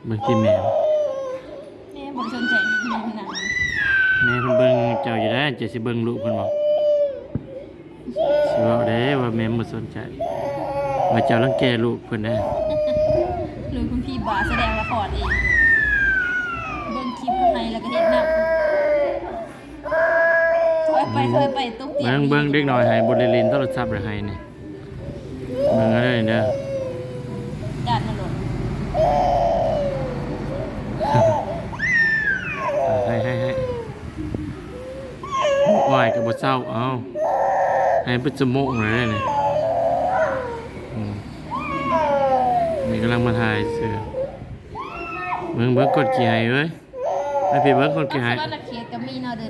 ເບິ່ງຕິແມ່ ແມ່ບໍ່ໄດ້ສົນໃຈແມ່ນະ ແມ່ເພິ່ນເບິ່ງເຈົ້າຢູ່ໃດ໋ ເຈົ້າຊິເບິ່ງລູກເພິ່ນບໍ່? ຊິເວົ້າເດ້ວ່າແມ່ບໍ່ສົນໃຈ ວ່າເຈົ້າລັງແກລູກເພິ່ນນະ ລູກຄຸນພີ່ບ້າ ສະແດງລະຄອນອີກ ເບິ່ງຄລິບເຂົາໃຫ້ແລ້ວກໍເຮັດນຳ ຖອຍໄປ ອືມ ຖອຍໄປ ຕົກຕຽງ ເບິ່ງ ເບິ່ງເດັກນ້ອຍໄຫ້ ບໍ່ໄດ້ຫຼິ້ນໂທລະສັບແລ້ວໄຫ້ນີ້ ເບິ່ງເອົາເດີ ຈາດມາໂລດ ໄຫ້ ໄຫ້ ໄຫ້ ໂອ້ຍ ກໍບໍ່ເຊົາ ເອົ້າ ໄຫ້ເບິດຊົ່ວໂມງແລ້ວນີ້ ອືມ ນີ້ກຳລັງມາຖ່າຍຊື່ ເບິ່ງ ເບິ່ງ ກົດຂີ້ໄຫ້ເວີຍ ໃຫ້ພີ່ເບິ່ງ ກົດຂີ້ໄຫ້ ສະຫວັນນະເຂດກໍມີເນາະເດີ